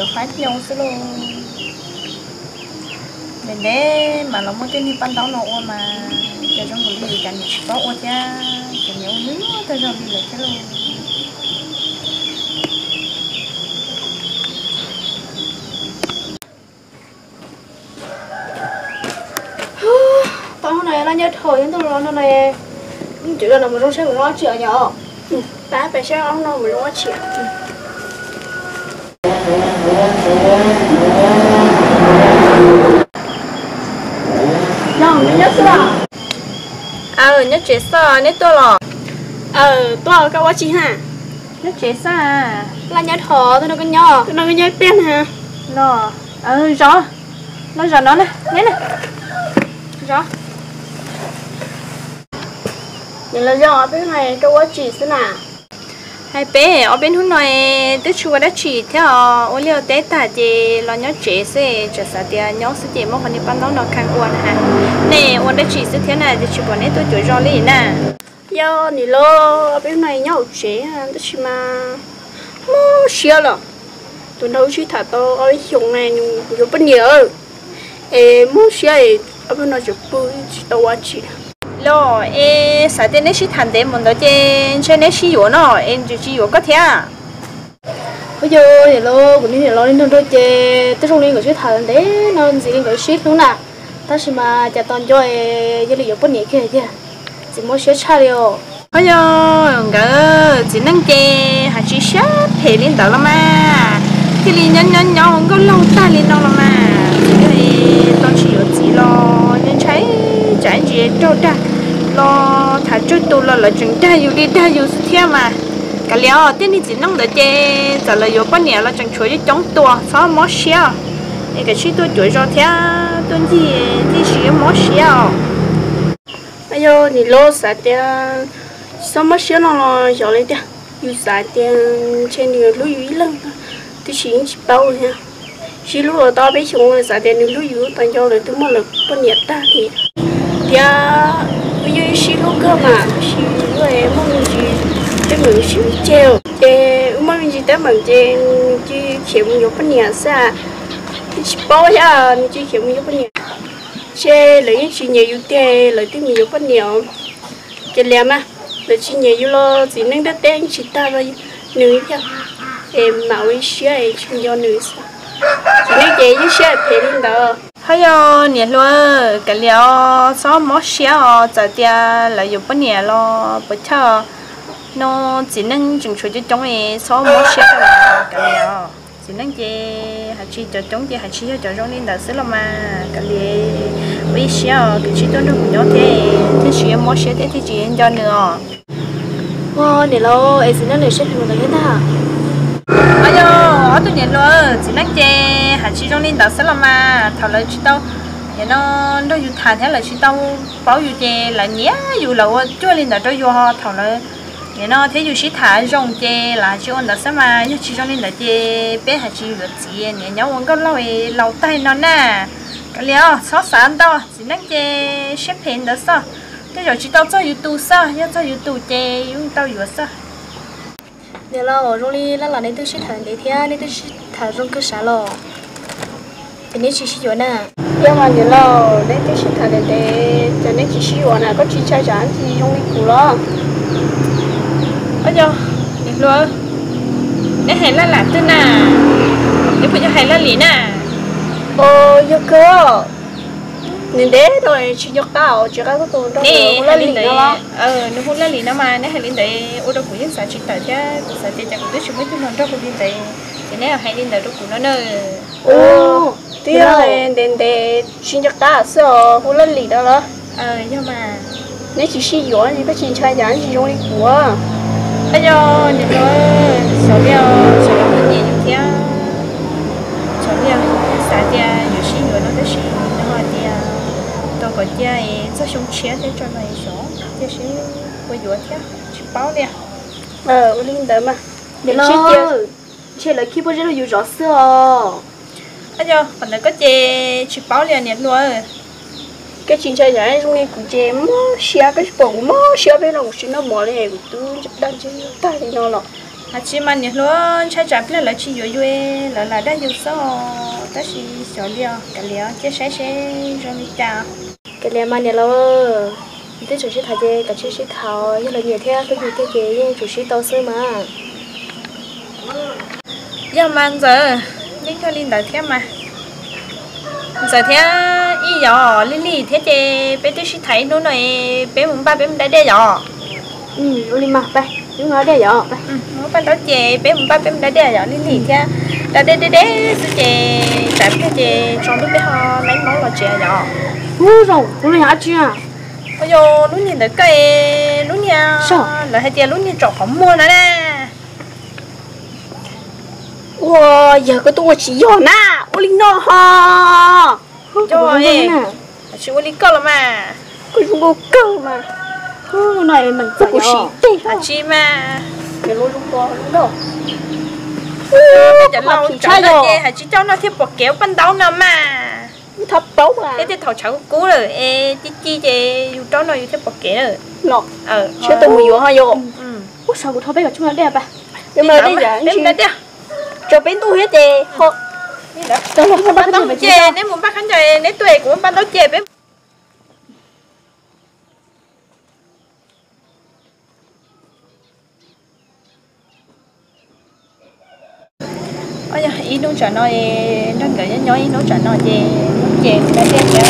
Qab nyob xwb lauj. Ntev ntev mas los muaj tej niag paj ntaub no ua mas cas zoo nkaus li cas niam tsis paub ua thiab, ces niam ua nyuaj tag zog li lawm thiab lauj. Tau hnub no laj nyob dhau ntuj los no, mus tsev los mus zoo saib mus zoo dab tsi os yom. Pab pais saib ob hnub no mus zoo dab tsi. Nyob tsev xwb, neb tuaj los? Tuaj, koj ua tsi na? Nyob tsev xwb. Laj nyob dhau, tus no koj nyob, tus no koj nyob tiag na. Los, zov, los zov no na, neb na. Zov. Neb los zov ob peb hnub no koj ua tsi xwb na? Hais peb ob peb hnub no twb tsis ua dab tsi thiab os, ua liaj ua teb tag ces los nyob tsev xwb, tsam xav tias nyob xwb ces muab qhov niag paj ntaub no kheej ua na. Nej ua dab tsi xwb thiab na, ces tsis pom neb tuaj cuav zos li na. Yog niam los ob peb hnub no nyob hauv tsev tab sis mas mob siab los. Tus nraug wb sib tham tau ob peb xyoos na nws yuav poj niam, es mob siab es ob peb hnub no tseem pw tsis tau ua tsi. Los es xav tias neb sib tham ntev mus ntawd ces ntshe neb sib yuav no, es nws tsis yuav koj thiab? Ua cas niam los, kuv niam los li no nraug ces twb zoo li nkawd sib tham ntev no ntxiv li nkawd sib hlub na, tab sis mas cas tos nco es cia li yuav poj niam kiag tiag, txiv mob siab tshaj li os. Ho yog nkawd txiv neej ces hais tsis siab phem li ntawd los mas, cia li nyob nyob nyob ua nkauj laug tag li no los mas, txiv neej tau tsis yuav txiv los ntshai tsam ntsis raug dag los tham tsawg tus los lawv tseem dag yus li dag yus xwb thiab mas. Kav liam os, tej niag txiv neej ntawd ces txawm lawv yuav poj niam los tseem tshuav coob coob tua, txhob mob siab. Es kav tsij tuaj cuav zos thiab tuaj ncig ncig siab mob siab os. Yog niam los xav tias txhob mob siab no los xyov li tiag, yus xav tias ntshe nws hlub yus ib leeg, tiam sis yeej tsis paub thiab. Sib hlub los tau peb xyoos xav tias nws hlub yus, tos nco lawv twb muaj lawv poj niam tag li. Thiab wb yeej sib hlub kawg mas, tab sis wb muaj me ntsis teeb meem sib ceg, ces wb muaj me ntsis teeb meem ces nws cia khiav mus yuav poj niam xwb. Yeej tsis paub thiab, nws cia khiav mus yuav poj niam. Ces lawv yeej tsis nyiam yus tiag, lawv twb mus yuav poj niam. Ces liam mas, lawv tsis nyiam yus los txiv neej ntiaj teb yeej tsis tag rau nws thiab. Es mam ua ib siab es tsis nco nws xwb. Txiv neej ces ib siab phem li ntawd. Ho yog niam hluas, kav liam os, txhob mob siab os, txawm tias lawv yuav poj niam los puas chawj. No txiv neej tseem tshuav coob coob es txhob mob siab, kav liam os. Txiv neej ces hais tsis cov coob ces hais tsis yog cov zoo li ntawd xwb los mas, kav liam, ua ib siab os, kav tsij tuaj nrog kuv nyob thiab, thiaj tsis yuav mob siab thiab thiaj tsis yuav nco nws os. Ua niam laus es txiv neej nws siab phem mus ntawd thiab ntag. Ho yog ob tug niam hluas, txiv neej ces hais tsis zoo li ntawd xwb los mas, thaum lawv tsis tau, nim no nrog yus tham thiab lawv tsis tau paub yus ces lawv nyiam yus, lawv ua cuag li ntawd rau yus, thaum lawv nim no thiab yus sib tham zoo ces lawv hais tsis ua ntawd xwb mas, yog tsis zoo li ntawd ces peb hais tsis yuav txiv, niam nyob ua nkauj laug laus tag no na. Kav liam os, txhob xav ntau, txiv neej ces siab phem ntawd xwb. Tej zaum tsis tau txog yus tus xwb, yog txog yus tus ces yeej tau yuav xwb. Niam laus, zoo li laj lam neb twb sib tham ntev thiab neb twb sib tham zoo kawg sav los, ces neb tsis sib yuav na? Yog mas niam laus, neb twb sib tham ntev ntev ces neb tsis sib yuav na, koj tsis ntshai tsam tsis zoo li kuv los? Ua yog, niam hluas, neb hais laj lam twg na? Neb puas yog hais Laj Lim na? Yog kawg. Ntev ntev tau tsis nco qab, tsis qab tuaj tus nraug hu Laj Lim no los? Nws hu Laj Lim no mas neb hais li ntawd ua rau kuv yeej xav tsis tawm thiab kuv xav tias cas kuv twb tsis muaj ib tug hluas nraug hu li ntawd, ces neb hais li ntawd rau kuv no na. Twb yog ntev ntev tsis nco qab xwb os, hu Laj Lim no los? Yog mas. Neb tsis sib yuav, koj tsis ntshai cas tsis zoo li kuv? Ua yog, niam hluas, xyov li os, xyov li kuv nyiam yus thiab, xyov li os, xav tias yuav sib yuav no tab sis nws ho tias tos kom cia txog xyoo tshiab thiab tso no xyov cia seb puas yuav thiab tsis paub li. Ua li ntawd mas, niam hluas, ntshe lawv khib pob zeb rau yus zov xwb os. Ua yog, qhov ntawd koj ces tsis paub li niam hluas. Koj tsis ntshai yam zoo li kuv ces mob siab, koj tsis pom kuv mob siab peb no kuv tsis noj mov li, kuv twb dag ntsej tag li no los. Hais tsis mas niam hluas, ntshai tsam pliag lawv tsis yuav yus, lawv lam dag yus xwb os. Tab sis xyov li os, kav liam cia saib seb zoo li cas. Kav liam mas niam laus, twb tseem sib tham ces kav tsij sib tham, yog lawv nyiam thiab hlub yus tiag ces yeej tsum sib tau xwb mas. Yog mas Ntxawm, yeej yog li ntawd thiab mas. Ntxawm thiab Ib yom, Lij Lij thiab ces peb twb sib tham ib hnub no, peb mus npaj peb mus da dej yom. Ua li mas, peb mus da dej yom. Mus paj ntaub ces peb mus npaj peb mus da dej yom, Lij Lij thiab. Da dej deb deb xwb ces tsam pliag ces tsaus ntuj peb ho laib maub los tsev yom. Ub, zoo, tus no yog dab tsi na? Ua yog lub niag ntawd koj, lub niag, lawv hais tias lub niag tsom qhov muag no na. Ua yog koj tuaj ua tsis yog na, ua li no ho. Tsis ua li koj los mas. Koj zoo nkauj kawg mas. Kuv sim teg tsis mas. Cov laus tsav no ces hais tsis coj noj thiab pom kev ua paj ntaub no mas. Thiab tej thaum tshav kub kub lawm es ci ci ces yus rau no yus thiaj pom kev lawm. Siab tuaj mus yuav ho yom. Ub, sav kuv rho peb kom tsij mus da dej. Peb mus da dej, tso peb ntuj thiab ces ho. Ces neb mus npaj khaub ncaws neb tuaj es kuv mus npaj ntaub ces peb. Ib hnub tsam no nrog nkawd nyob nyob ib hnub tsam no ces hnub ces kuv da dej thiab,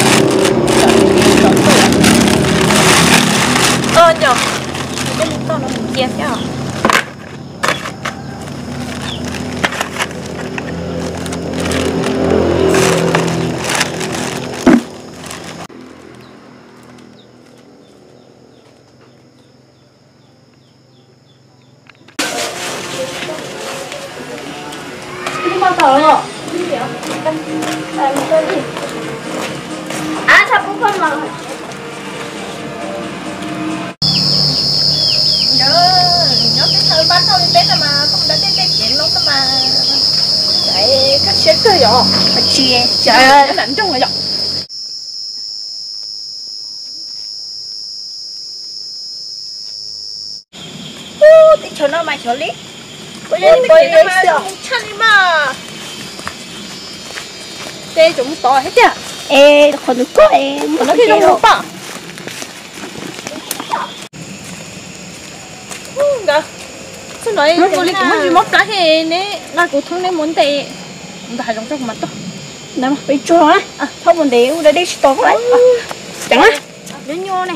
tsam hnub ces tsaus ntuj. Os, cov, kuv coj lub toj no mus cia thiab os. Nyob teb chaws npaj tau li peb no mas koj mus da dej tej kev loo no mas, koj siab kawg yom. Tsis, nram nroog yom. Ub, teb chaws no mas xyov li. Ub, teb chaws no mas tshaj li mas. Ces tseem mus tod thiab tiag. Es qhov ntawd koj es mus tod thiaj zoo mus pom. Nkawd, txog no ua li kuv muaj ntsis mob plab thiab, neb nqa kuv thoob neb mus ntes ntag, hav zoov tso kuv mam tuaj. Peb tsuag, thaub mus ntes ua da dej tsis tau. Ceev na, lub nyuj ne.